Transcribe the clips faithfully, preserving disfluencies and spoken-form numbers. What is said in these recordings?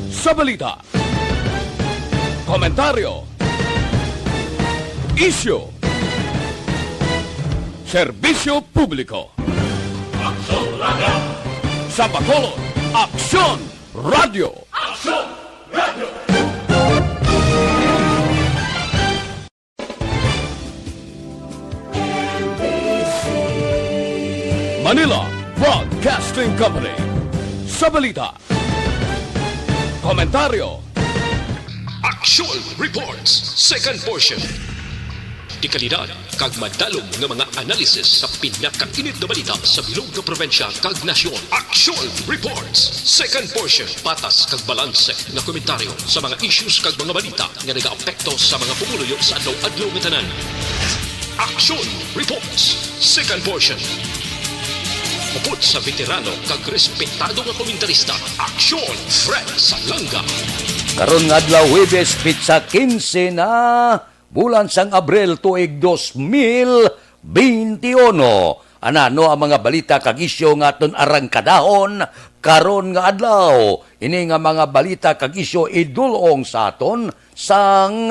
Sa balita, komentaryo, isyu, serbisyo publiko. Aksyon Radio! Sa Bacolod, Aksyon Radio! Aksyon Radio! Manila Broadcasting Company. Sa balita, komentaryo, Action Reports, second portion. Dekalidad kag madalom nga mga analysis sa pinakainit nga balita sa bilog nga probinsya kag nasyon. Action Reports, second portion. Patas kag balanse nga komentaryo sa mga issues kag mga balita nga nagaapekto sa mga pumuluyo sa adlaw-adlaw nga tanan. Action Reports, second portion. Upod sa veterano kag respetado nga komentarista, Action Fred Salanga. Karon nga adlaw, Huwebes, pitsa quince na, bulan sang Abril, tuig dos mil beintiuno. Anano ang mga balita kag isyu nga aton arangkadahon karon nga adlaw? Ini nga mga balita kag isyu idul-ong sa aton sang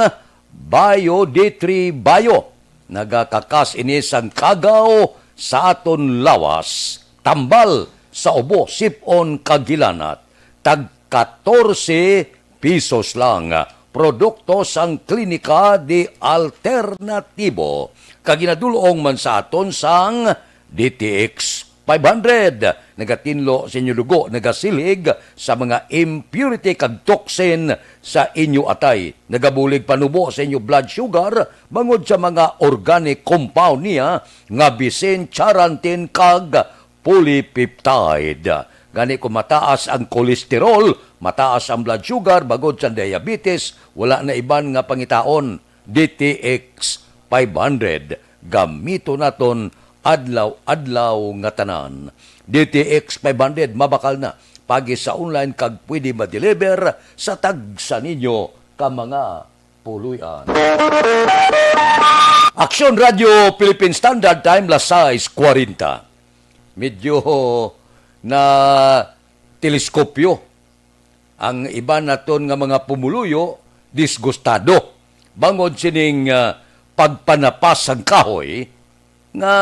Bio D three Bio. Nagakakas ini sang kagaw sa aton lawas, tambal sa ubo, sip-on kag hilanat. Tag katorse pisos lang. Produkto sang Klinika de Alternatibo, kag ginadul-ong man sa aton sang D T X five hundred. Nagatinlo sa inyo dugo, nagasilhig sa mga impurity kag toxin sa inyo atay, nagabulig panubo sa inyo blood sugar bangod sa mga organic compound niya nga bisin charantin kag polypeptide. Gani, kung mataas ang cholesterol, mataas ang blood sugar, bangod sa diabetes, wala na iban nga pangitaon. D T X five hundred, gamito naton adlaw-adlaw nga tanan. D T X five hundred, mabakal na, pagi sa online kag pwede ma-deliver sa tagsa ninyo ka mga puloy-an. Aksyon Radio Philippine Standard Time, las sais kwarenta. Medyo na teleskopyo ang iban naton nga mga pumuluyo, disgustado bangod sining, ah, pagpanapas sang kahoy nga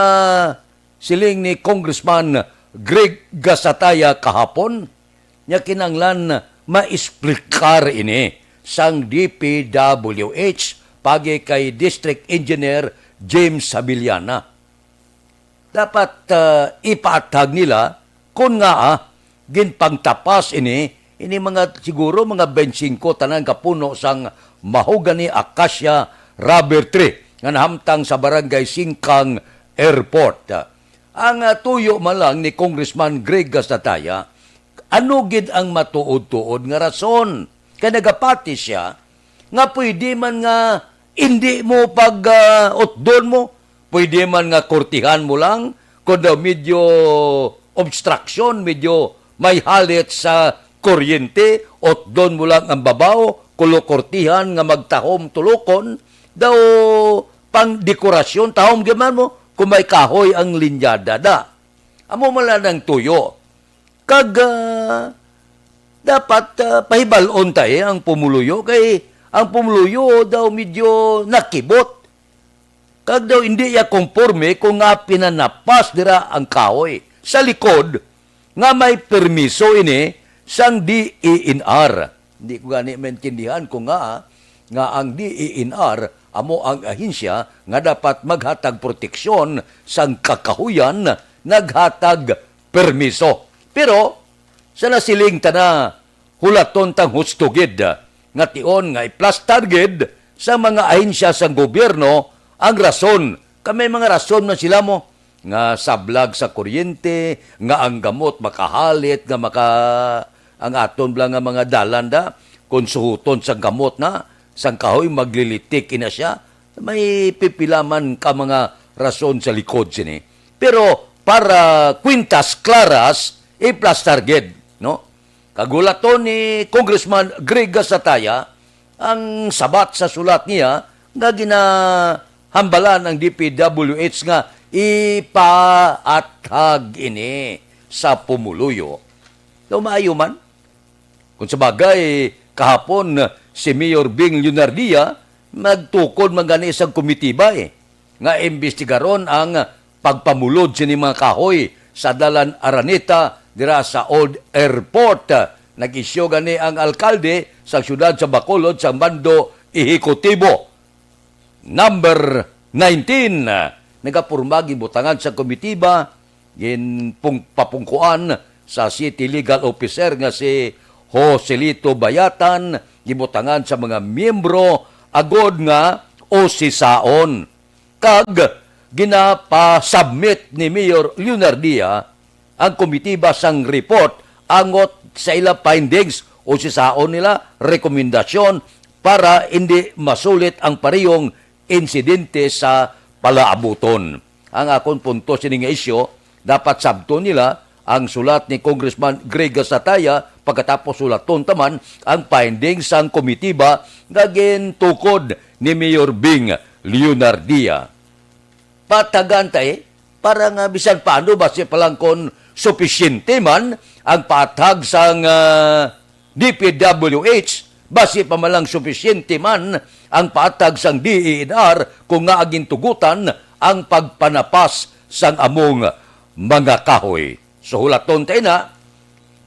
siling ni Congressman Greg Gasataya kahapon, niya kinahanglan maesplikar ini sang D P W H pagi kay District Engineer James Sabillana. Dapat, ah, ipaathag nila kon ngaa, ah, ginpangtapas ini, ini mga, siguro mga twenty-five tanan ka puno sang mahogany, acacia, rubber tree nga nahamtang sa Barangay Singkang Airport. Ang, ah, tuyo man lang ni Congressman Greg Gasataya, ano gid ang matuod-tuod nga rason? Kay nagapati sia nga pwede man nga indi mo pag, ah, utdon mo, pwede man nga kortihan mo lang, kung daw medyo obstruction, medyo may halit sa kuryente, utdon mo lang ang babaw, kulo kortihan nga magtahom tulokon, daw pang dekorasyon, tahom gyud man mo, kung may kahoy ang linyada da. Amo man lang ang tuyo. Kag, ah, dapat, ah, pahibal-on ta, eh, ang pumuluyo, kay ang pumuluyo daw medyo nakibot. Kag daw hindi iya konporme kung nga pinanapas dira ang kahoy sa likod nga may permiso ini sang D E N R. Hindi ko gani maintindihan kung nga, nga ang D E N R amo ang ahensya nga dapat maghatag proteksyon sang kakahuyan, naghatag permiso. Pero sa nasiling ta na, hulaton tang husto gid nga tion nga iplastar gid sa mga ahensya sang gobyerno ang rason. Kay may mga rason man sila mo nga sablag sa kuryente, nga ang gamot makahalit, nga maka-, ang aton bala nga mga dalan da, kung suhuton sang gamot na, sang kahoy, maglilitik ina siya. May pipila man ka mga rason sa likod sini. Pero para kwintas klaras, iplastar gid, no? Kag hulaton ni Congressman Greg Gasataya ang sabat sa sulat niya nga ginahambalan ang D P W H nga ipaathag ini sa pumuluyo. Daw maayo man? Kung sa bagay, kahapon, si Mayor Bing Leonardia nagtukod man gani sang komitiba, eh, nga imbestigaron ang pagpamulod sini mga kahoy sa Dalan Araneta dira sa Old Airport. Nag-isyu gani ang alkalde sa siyudad sa Bacolod sang mando ehekutibo number nineteen. Nagapurma, gibutangan sa komitiba, ginpung-, papungkuan sa city legal officer nga si Joselito Bayatan, gibutangan sa mga miyembro agod nga usisaon. Kag ginapasubmit ni Mayor Leonardia ang komitiba sang report angot sa ila findings, usisaon nila, rekomendasyon para hindi masulit ang parehong insidente sa palaabuton. Ang akon punto sini nga isyu, dapat sabton nila ang sulat ni Congressman Greg Gatazataya pagkatapos sulaton ta man ang findings sang komitiba nga gintukod ni Mayor Bing Leonardia. Patagan ta, eh, para nga bisan paano, basi pa lang kon supisyente man ang paathag sang, ah, D P W H, basi pa man lang supisyente man ang paathag sang D E N R kung ngaa gintugutan ang pagpanapas sang among mga kahoy. So, hulaton ta ina,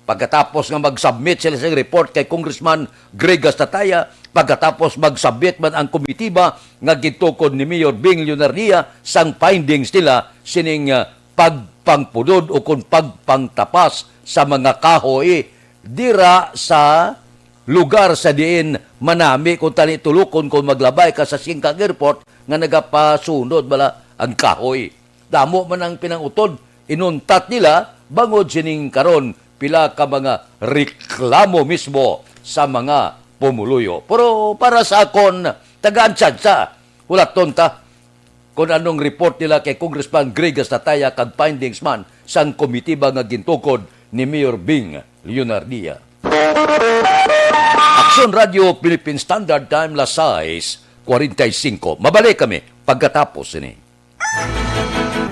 pagkatapos nga mag-submit sila sa report kay Congressman Greg Gatazataya, pagkatapos mag-submit man ang komitiba nga gitukod ni Mayor Bing Leonardia sang findings nila sining, ah, pagpangpudod o kon pagpangtapas sa mga kahoy dira sa lugar sa diin manami kon tani tulukon kon maglabay ka sa Singkang Airport nga nagapasunod bala ang kahoy. Damo man ang pinangutod, inuntat nila bangod sining karon pila ka mga reklamo mismo sa mga pumuluyo. Pero para sa akon, tagaan tsansa, hulaton ta kung anong report nila kay Congressman Greg Gatazataya kag findings man sang komitiba nga gintukod ni Mayor Bing Leonardia. Aksyon Radio Philippine Standard Time, las sais cuarenta y cinco. Mabalik kami pagkatapos ini.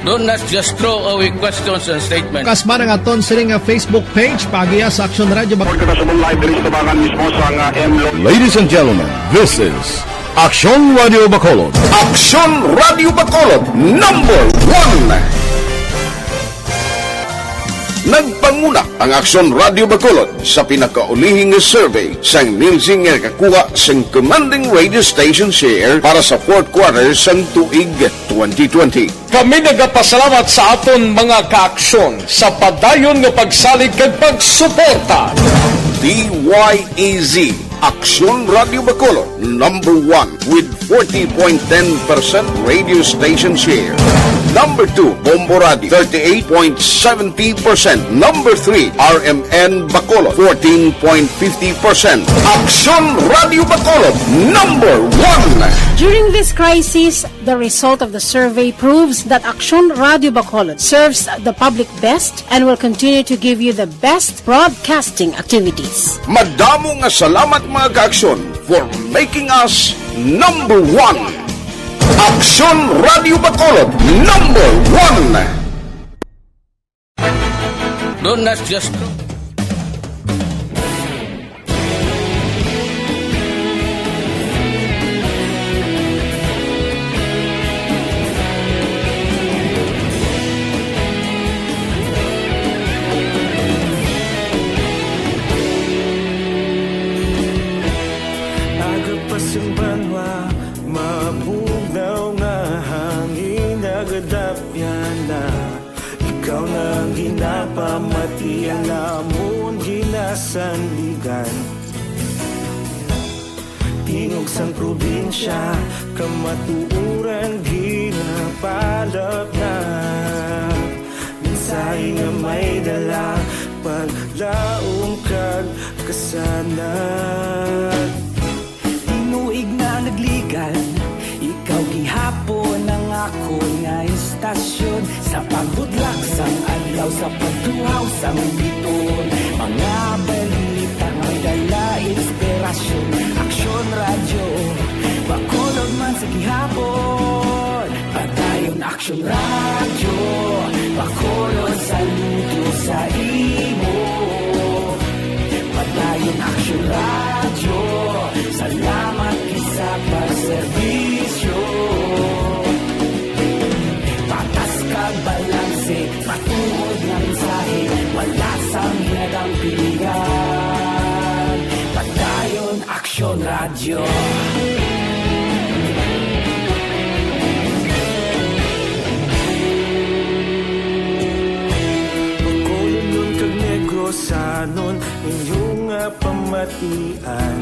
Do not just throw away questions and statements. Kasma ang aton sini nga Facebook page, paagiha sa Aksyon Radio Bac- Report ka na sa mong live diri sa tubangan mismo sa nga M Lo- Ladies and gentlemen, this is Aksyon Radio Bacolod. Aksyon Radio Bacolod, number one. Nagpanguna ang Aksyon Radio Bacolod sa pinakaulihi nga survey sang Nielsen nga nakakuha sang commanding radio station share para sa fourth quarter sang tuig twenty twenty. Kami nagapasalamat sa aton mga kaaksyon sa padayon nga pagsalig kag pagsuporta. D Y E Z, Aksyon Radio Bacolod, number one with forty point ten percent radio station share. Number two, Bombo Radio, thirty-eight point seventy percent. Number three, R M N Bacolod, fourteen point fifty percent. Aksyon Radio Bacolod, number one. During this crisis, the result of the survey proves that Aksyon Radio Bacolod serves the public best and will continue to give you the best broadcasting activities. Madamo nga salamat, mga kaaksyon, for making us number one. Aksyon Radio Bacolod, number one. Don't ask just Aga pa sang banwa, mabugnaw nga hangin, nagadapyan na. Ikaw na ang ginapamati, ang amon ginasandigan. Tingog sang probinsya, kamatuoran ginapalapnap. Mensahe nga may dala, paglaom kag kasanag. Tinuig na nagligan, ikaw gihapon ang akon nga istasyon. Sa pagbudlak sang adlaw, sa pagtuhaw sang biton, mga balita may dala inspirasyon. Aksyon Radyo Bacolod man sa gihapon. Padayon Aksyon Radyo Bacolod, saludo sa imo. Padayon Action Radyo, salamat kita sa pagserbisyo. Patas kag balanse, matuod nga mensahe, wala sang ginadampingan. Padayon, Action Radyo. Bacolodnon kag Negrosanon, inyo nga pamatian.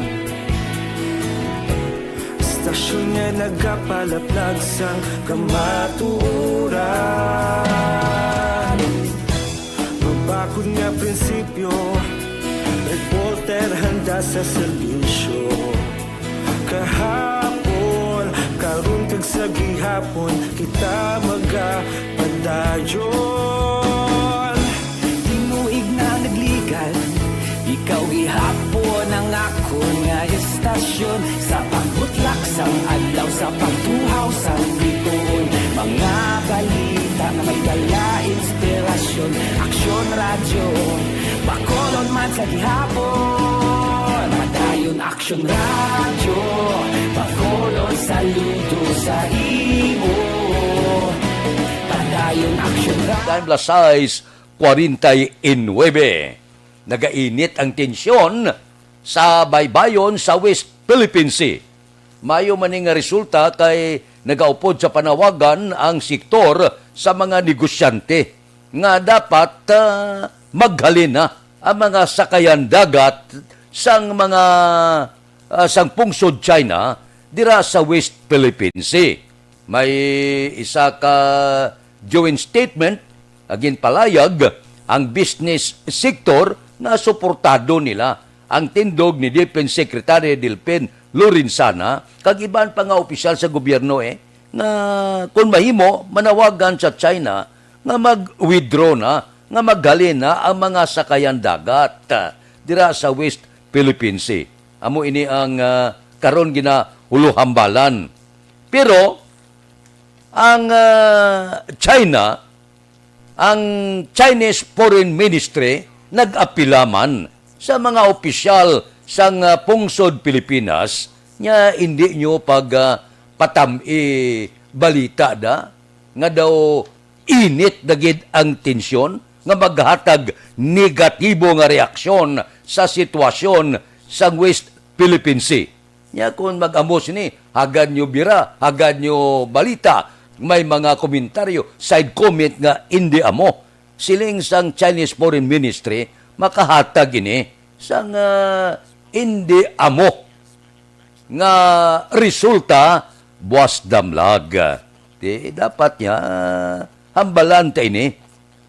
Istasyon nga nagapalaplag sang kamatuoran. Mabakod nga prinsipyo, reporter handa sa serbisyo. Kahapon, karon kag sa gihapon, kita magapadayon. Tinuig na nagligal, ikaw gihapon ang akon nga istasyon. Sa pagbutlak sang adlaw, sa pagtuhaw sang bituon, mga balita nga may dala inspirasyon. Aksyon Radyo, Bacolod man sa gihapon. Padayon Aksyon Radyo, Bacolod, saludo sa imo. Padayon Aksyon Radyo. Time, las sais cuarenta y nueve. Nagainit ang tensyon sa baybayon sa West Philippine Sea. Mayo man ni nga resulta kay nagaupod sa panawagan ang sektor sa mga negosyante nga dapat, ah, maghalin na ang mga sakayan dagat sang mga, ah, sang pungsod China dira sa West Philippine Sea. May isa ka joint statement nga ginpalayag ang business sector nga suportado nila ang tindog ni Defense Secretary Delfin Lorenzana kag iban pa nga opisyal sa gobyerno, eh, nga kon mahimo, manawagan sa China nga mag-withdraw na, nga maghalin na ang mga sakayan dagat, ah, dira sa West Philippine Sea. Amo ini ang, ah, karon ginahuluhambalan. Pero ang, ah, China, ang Chinese Foreign Ministry nag-apila man sa mga opisyal sang, ah, pungsod Pilipinas nga hindi nyo pag, ah, patam-i balita da nga daw init na gid ang tensyon nga maghatag negatibo nga reaksyon sa sitwasyon sa West Philippine Sea. Nya, kung mag-amo sini, hagad nyo bira, hagad nyo balita, may mga komentaryo, side comment nga indi amo. Siling sang Chinese Foreign Ministry, makahatag ini sang, ah, indi amo nga resulta buas damlag. Di dapat niya, ah, hambalan ta ini.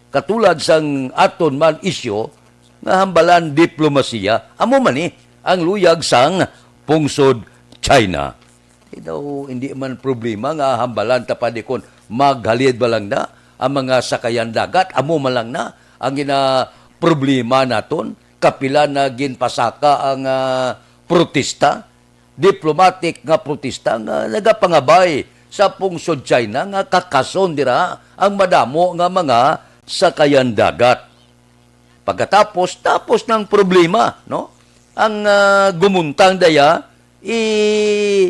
Katulad sang aton man isyu nga hambalan diplomasiya, amo man ni ang luyag sang pungsod China. Di daw, hindi man problema nga hambalan ta pa di kon maghalid ba lang na ang mga sakayan dagat, amo man lang na ang gina problema naton. Kapila na ginpasaka ang, ah, protesta, diplomatic nga protesta nga nagapangabay sa pungsod China nga kakason dira ang madamo nga mga sakayan dagat. Pagkatapos, tapos ng problema, no? Ang, ah, gumuntang daya, i-plastar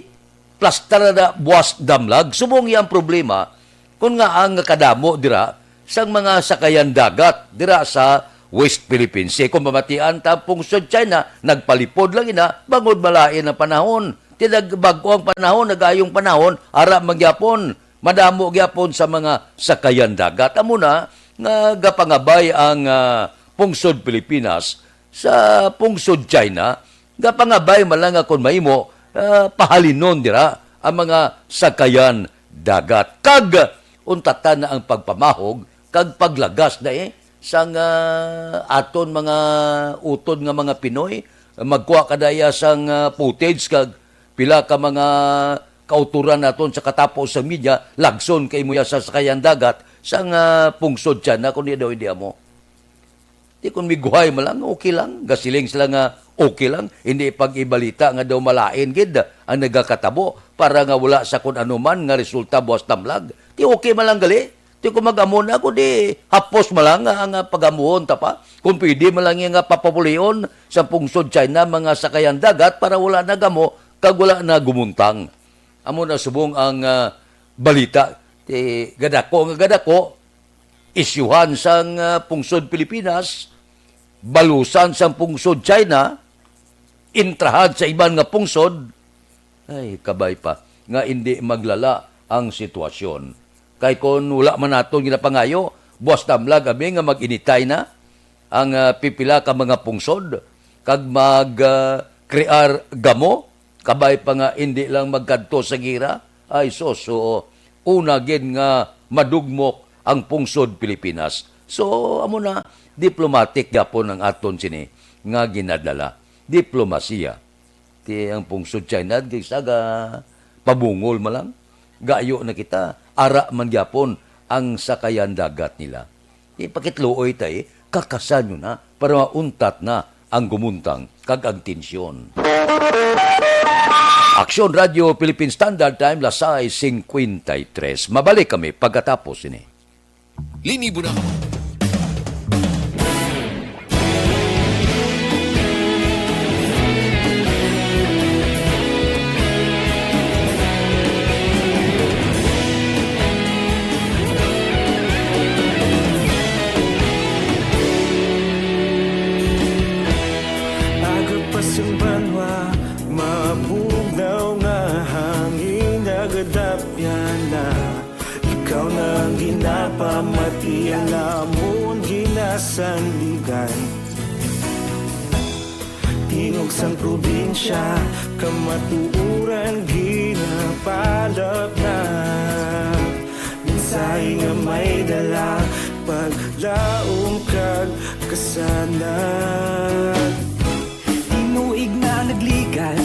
na buas damlag. Subong iya ang problema, kung nga ang kadamo dira sang mga sakayan dagat dira sa West Philippine Sea. Kung mamatian ta, pungsod China, nagpalipod lang ina, bangod malain ang panahon. Ti nagbag-o ang panahon, nagayong panahon, ara man gyapon, madamo gyapon sa mga sakayan dagat. Amo na nga gapangabay ang, ah, pungsod Pilipinas sa pungsod China, gapangabay man lang nga kon mahimo, ah, pahalinon dira ang mga sakayan dagat. Kag untatan na ang pagpamahog kag paglagas na, eh, sang, ah, aton mga utod nga mga Pinoy. Magkuha ka daya sang, ah, footage kag pila ka mga kauturan naton sa katapo sa media, lagson kay mo ya sa sakayan dagat sang, ah, pungsod China, kundi daw hindi amo. Di, kung miguhay man lang, okay lang. Gasiling sila nga okay lang. Hindi pag-ibalita nga daw malain gid ang nagakatabo para nga wala sa kun ano man nga resulta buwas damlag. Di, okay man lang gali. Ti kung mag-amo na, kung di, hapos man lang nga, nga pag-amuhon ta pa. Kung pwede man lang nga papabulion sa pungsod China, mga sakayan dagat para wala na gamo, kag wala na gumuntang. Amo na subong ang, ah, balita. Ti gadako nga gadako, isyuhan sang, ah, pungsod Pilipinas, balusan sang pungsod China, intrahan sa iban nga pungsod, ay, kabay pa nga indi maglala ang sitwasyon. Kay kon wala man naton ginapangayo, buas damlag abi nga mag-initay na ang, ah, pipila ka mga pungsod kag mag, ah, krear gamo, kabay pa nga indi lang magkadto sa gira. Ay, sus, oo. Una gid nga madugmok ang pungsod Pilipinas. So, amo na, diplomatic gyapon ang aton sini nga ginadala. Diplomasiya. Ti ang pungsod China, kay sa ga pabungol man lang. Gayo na kita, ara man gyapon ang sakayan dagat nila. Ipakitluoy tay, kakasan nyo na para mauntat na ang gumuntang kag ang tensyon. Aksyon Radio Philippine Standard Time, las sais cincuenta y tres. Mabalik kami pagkatapos ini. Linibo na. Aga pa sang banwa, mabugnaw nga hangin, nagadapyan na. Ikaw na ang ginapamati, ang amon ginasandigan. Tingog sang probinsya, kamatuoran ginapalapnag. Mensahe nga may dala, paglaom kag kasanag. Tinuig na nagligad,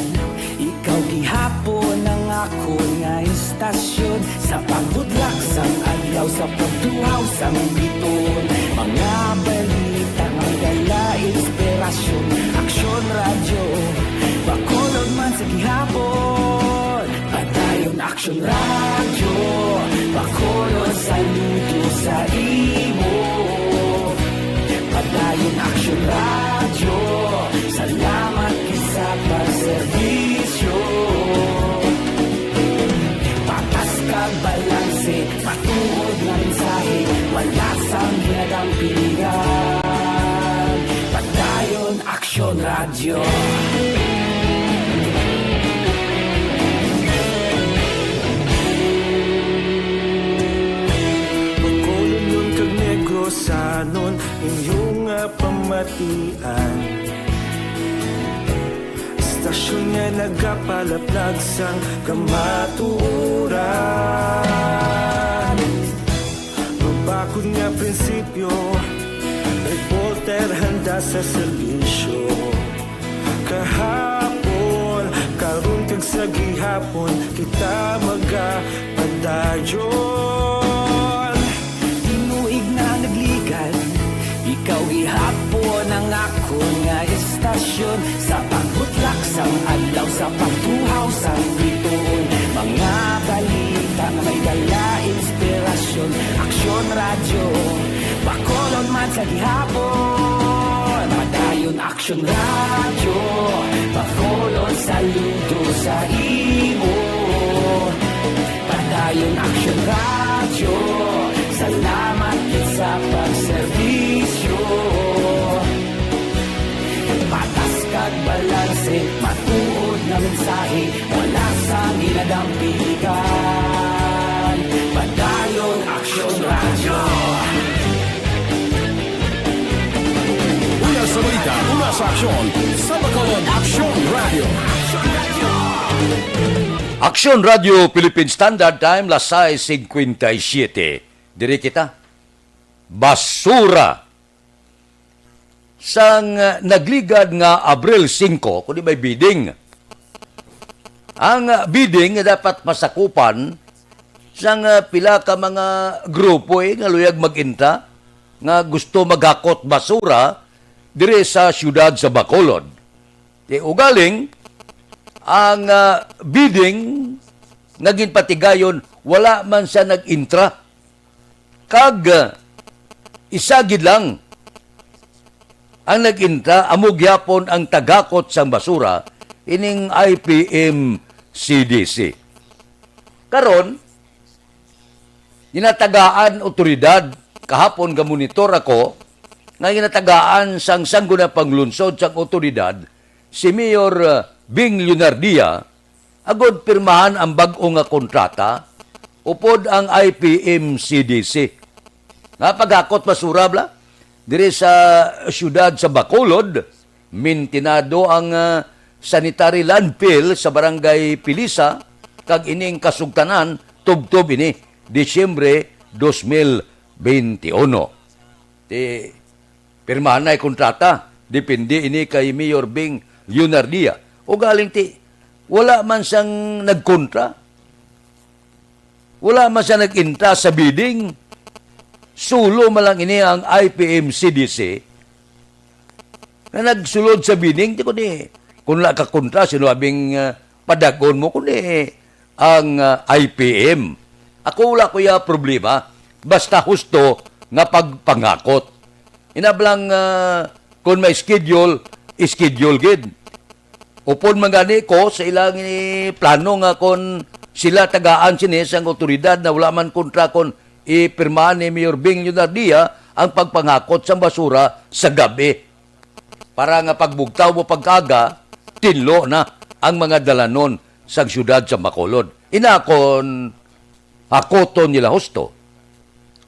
ikaw gihapon ang akon nga istasyon. Sa pagbudlak sang adlaw, sa pagtuhaw sang biton, mga balita nga dala inspirasyon. Aksyon Radyo, Bacolod man sa gihapon. Padayon Aksyon Radyo, Bacolod, saludo sa imo. Padayon Aksyon Radyo, salamat gid sa pagserbisyo. Patas kag balanse, matuod nga mensahe, wala sang ginadampigan. Padayon Aksyon Radyo. Bacolodnon kag Negrosanon, inyo nga pamatian. Istasyon nga nagapalaplag sang kamatuoran. Mabakod nga prinsipyo, reporter handa sa serbisyo. Kahapon, karon kag sa gihapon, kita magapadayon. Tinuig na nagligad, ikaw gihapon ang akon nga istasyon. Sa pagbutlak sang adlaw, sa pagtuhaw sang bituon, mga balita nga may dala inspirasyon. Aksyon Radyo, Bacolod man sa gihapon. Padayon Aksyon Radyo, Bacolod, saludo sa imo. Padayon Aksyon Radyo, salamat gid sa pagserbisyo. Patas kag balanse, matuod nga mensahe, wala sang ginadampigan. Padayon Aksyon Radyo. Una sa balita, una sa aksyon, sa Bacolod, Aksyon Radyo. Aksyon Radyo Philippine Standard Time, las sais cincuenta y siete. Diri kita. Basura. Sang, ah, nagligad nga Abril singko, kundi may bidding. Ang, ah, bidding nga dapat masakupan sang, ah, pila ka mga grupo, eh, nga luyag mag-intra, nga gusto maghakot basura diri sa siyudad sa Bacolod. Kay ugaling, ang, ah, bidding nga ginpatigayon, wala man siya nag-intra. Kag, ah, isa gid lang ang nag-intra, amo gyapon ang tagakot sang basura, ining I P M C D C. Karon, ginatagaan otoridad, kahapon gamonitor ako, nga ginatagaan sang Sangguniang Panglungsod sang otoridad, si Mayor, uh, Bing Leonardia, agod pirmahan ang bag-o nga kontrata upod ang I P M C D C nga paghakot basura bala diri sa siyudad sa Bacolod. Mintinado ang, ah, sanitary landfill sa Barangay Pilisa, kag ining kasugtanan tubtob ini Disyembre dos mil benti uno. Ti, pirmahan na ang kontrata, depende ini kay Mayor Bing Leonardia. Ugaling ti, wala man sang nagkontra. Wala man siya nag-intra sa bidding. Sulo man lang ini ang I P M C D C nga nagsulod sa bidding. Di ko ni, kung wala ka kontra, sino abing, ah, padagon mo, kundi ang, ah, I P M. Ako wala ko ya problema, basta husto nga pagpangakot. Inablang, ah, kung may schedule, schedule gid. Upod man gani ko sa ilang plano nga kon sila tagaan sini sang awtoridad na wala man kontra kon ipirmahan ni Mayor Bing Leonardia ang pagpangakot sang basura sa gab-i, para nga pagbugtaw o pag-aga, tinlo na ang mga dalanon sang siyudad sa Bacolod. Inakon, hakoton nila husto.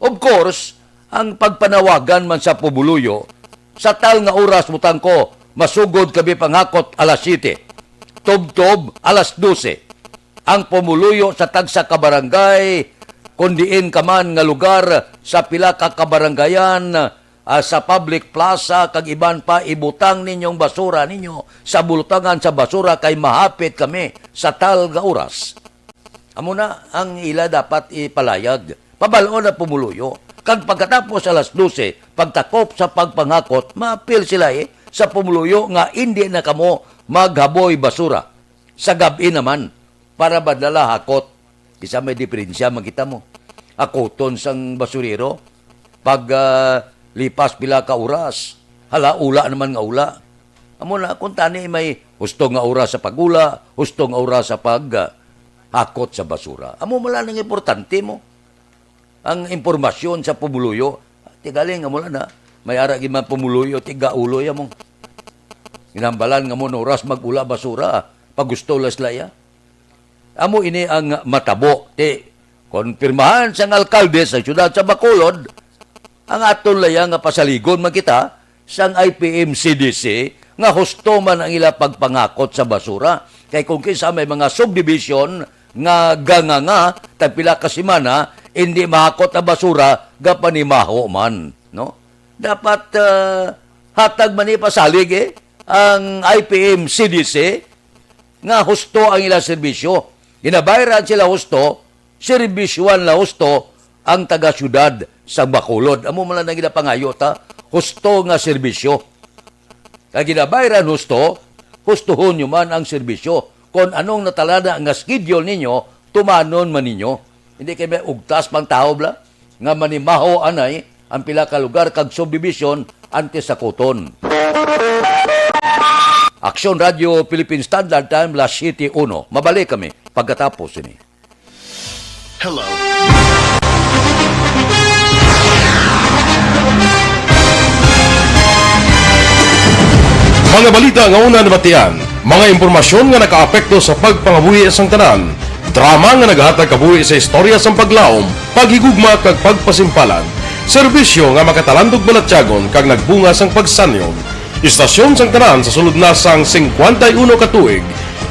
Of course, ang pagpanawagan man sa pumuluyo, sa tal nga oras butang ko, masugod kami panghakot alas siyete, tubtob alas dose. Ang pumuluyo sa tagsa ka barangay, kon diin ka man nga lugar, sa pila ka kabarangayan, ah, sa public plaza, kag iban pa, ibutang ninyong basura ninyo sa bulutangan sa basura, kay mahapit kami sa tal nga oras. Amo na ang ila dapat ipalayag. Pabal-on ang pumuluyo. Kag pagkatapos alas dose, pagtakop sa pagpanghakot, maapil sila, eh, sa pumuluyo nga indi na kamo maghaboy basura sa gab-i naman para madala hakot. Isa may diferensya, makita mo. Hakoton sang basurero, pag, ah, lipas pila ka oras, hala, ula naman nga ula. Amo na, kung tani may husto nga oras sa pag-ula, husto nga oras sa pag, ah, hakot sa basura. Amo man lang ang importante mo. Ang impormasyon sa pumuluyo, ti galing, amo lang na, may ara gid man pumuluyo, ti gaulo ya mo. Ginambalan nga mo na oras mag-ula basura, pag gusto las laya. Amo ini ang matabo. Ti, konpirmahan sang alkalde sa siyudad sa Bacolod, ang aton laya nga pasaligon man kita sang I P M C D C nga husto man ang ila pagpangakot sa basura. Kay kung kinsa may mga subdivision nga ganganga tagpila ka semana, hindi mahakot ang basura, gapanimaho man, no? Dapat, ah, hatag man ni pasalig, eh, ang I P M C D C nga husto ang ila serbisyo. Ginabayran sila husto, serbisyuhan la husto ang taga-siyudad sa Bacolod. Amo man lang ang ginapangayo ta, husto nga serbisyo. Kay ginabayran husto, hustuhon nyo man ang serbisyo. Kon anong natalana nga schedule ninyo, tumanon man ninyo. Hindi kay may ugtas pang tawo bala nga manimaho anay ang pila ka lugar kag subdivision antes sa kuton. Aksyon Radio Philippine Standard Time, las siyete uno. Mabalik kami pagkatapos ini. Hello. Mga balita nga una nabatian, mga impormasyon nga nakaapekto sa pagpangabuhi sang tanan, drama nga nagahatag kabuhi sa istorya sang paglaom, paghigugma kag pagpasimpalan, serbisyo nga makatalandog balatyagon kag nagbunga sang pagsanyog. Istasyon sang tanan sa sulod na sang singkwenta y uno ka tuig.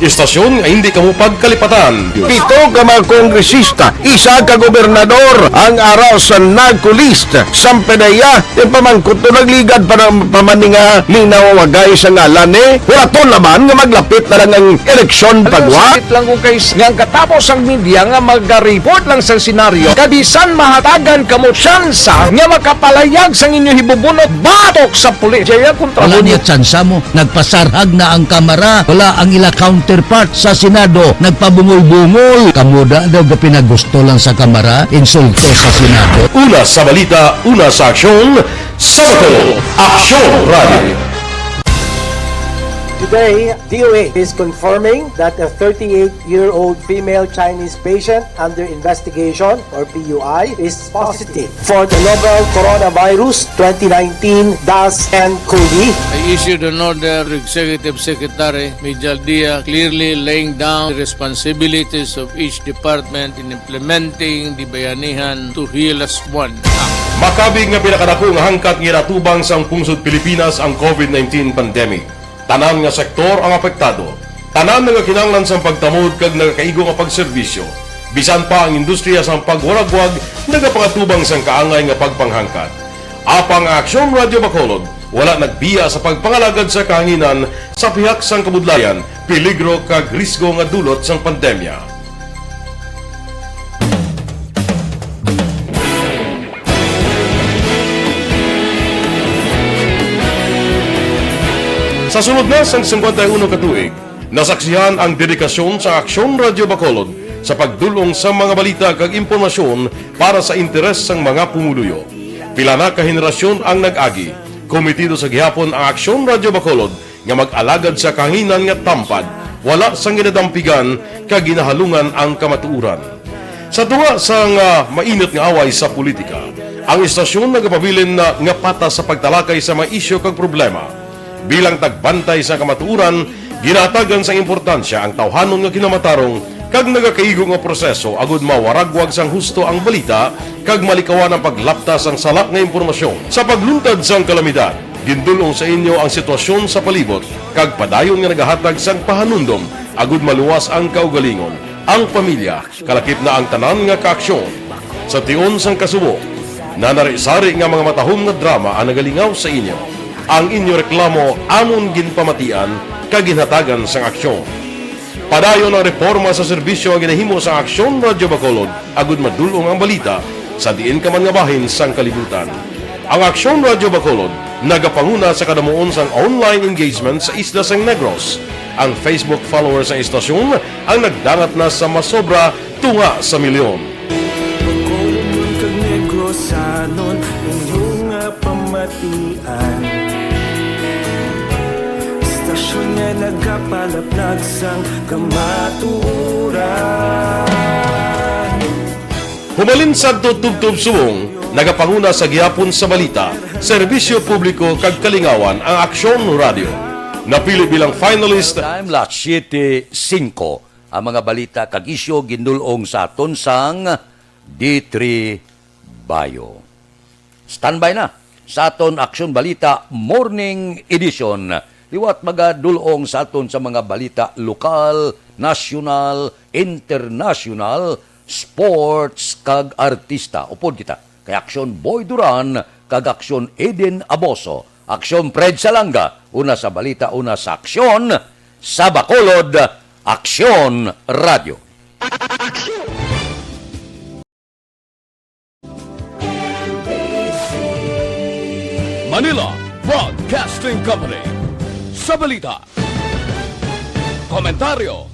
Istasyon nga hindi kamo pagkalipatan. Pito ka mga kongresista, isa ka gobernador, ang ara sa NAGCOLEST. Sampanaya, yung pamangkot to nagligad pa ng pamaninga, linawagay sa ngalan ni Huraton naman nga maglapit na lang ang eleksyon pagwa. Sakit lang kung kay nga ang katapos ang media nga magariport lang sa senaryo, kabisan mahatagan kamo tsansa nga makapalayag sang inyo hibubunot batok sa pulis. Jaya kontra Wala mo. Niya tsansa mo. Nagpasarhag na ang kamara. Wala ang ila count Counterpart sa Senado, nagpabungol-bungol. Kamo da daw gapinagusto lang sa Kamara, insulto sa Senado. Una sa balita, una sa aksyon, sa Bacolod, Aksyon Radio. Today, D O A is confirming that a thirty-eight-year-old female Chinese patient under investigation, or P U I, is positive for the novel coronavirus twenty nineteen dash N cov. I issued an order to Executive Secretary Mijal Dia, clearly laying down the responsibilities of each department in implementing the Bayanihan to Heal Us One Act. Makabig nga pinakadako nga hangkat nga ginatubang sang pungsod Pilipinas ang covid nineteen pandemic. Tanan nga sektor ang apektado. Tanan nagakinahanglan sang pagtamod kag nagakaigo nga pagserbisyo. Bisan pa ang industriya sang pagwaragwag nagapangatubang sang kaangay nga pagpanghangkat. Apang ang Aksyon Radyo Bacolod wala nagbiya sa pagpangalagad sa kahanginan sa pihak sang kabudlayan, peligro kag risgo nga dulot sang pandemya. Sa sulod na sang singkwenta y uno ka tuig, nasaksihan ang dedikasyon sa Aksyon Radyo Bacolod sa pagdul-ong sa mga balita kag impormasyon para sa interes sang mga pumuluyo. Pila na ka henerasyon ang nag-agi. Komitido sa gihapon ang Aksyon Radyo Bacolod nga mag-alagad sa kahanginan nga tampad, wala sang ginadampigan kag ginahalungan ang kamatuoran. Sa tunga sang, ah, mainit nga away sa politika, ang istasyon nagapabilin na nga patas sa pagtalakay sa mga isyu kag problema. Bilang tagbantay sa kamatuoran, ginahatagan sang importansya ang tawhanon nga kinamatarong kag nagakaigo nga proseso agud mawaragwag sang husto ang balita kag malikawan ang paglapta sang sala nga impormasyon. Sa pagluntad sang kalamidad, gindul-ong sa inyo ang sitwasyon sa palibot kag padayon nga nagahatag sang pahanumdom agud maluwas ang kaugalingon, ang pamilya, kalakip na ang tanan nga kaaksyon. Sa tion sang kasubo, nanari-sari nga mga matahom nga drama ang nagalingaw sa inyo. Ang inyo reklamo amon ginpamatian kag ginhatagan sang aksyon. Padayon ang reporma sa serbisyo nga ginahimo sang Aksyon Radyo Bacolod agud madul-ong ang balita sa diin ka man nga bahin sang kalibutan. Ang Aksyon Radyo Bacolod nagapanguna sa kadamuon sang online engagement sa isla sang Negros. Ang Facebook followers sang istasyon ang nagdangat na sa masobra tunga sa milyon. Bacolodnon kag Negrosanon, inyo nga pamatian. Istasyon nga nagapalaplag sang kamatuoran. Humalin sadto tubtob subong, nagapanguna sa gihapon sa balita, serbisyo publiko kag kalingawan ang Aksyon Radyo. Napili bilang finalist. Time, las siete singko. Ang mga balita kag isyu gindul-ong sa aton sang D three Bayo. Standby na sa aton Aksyon Balita Morning Edition. Liwat magadul-ong sa aton sa mga balita lokal, nasyonal, internasyonal, sports, kag artista. Upod kita kay Aksyon Boy Duran kag Aksyon Eden Aboso, Aksyon Fred Salanga, una sa balita, una sa aksyon, sa Bacolod, Aksyon Radyo. Manila Broadcasting Company. Sa balita, komentaryo,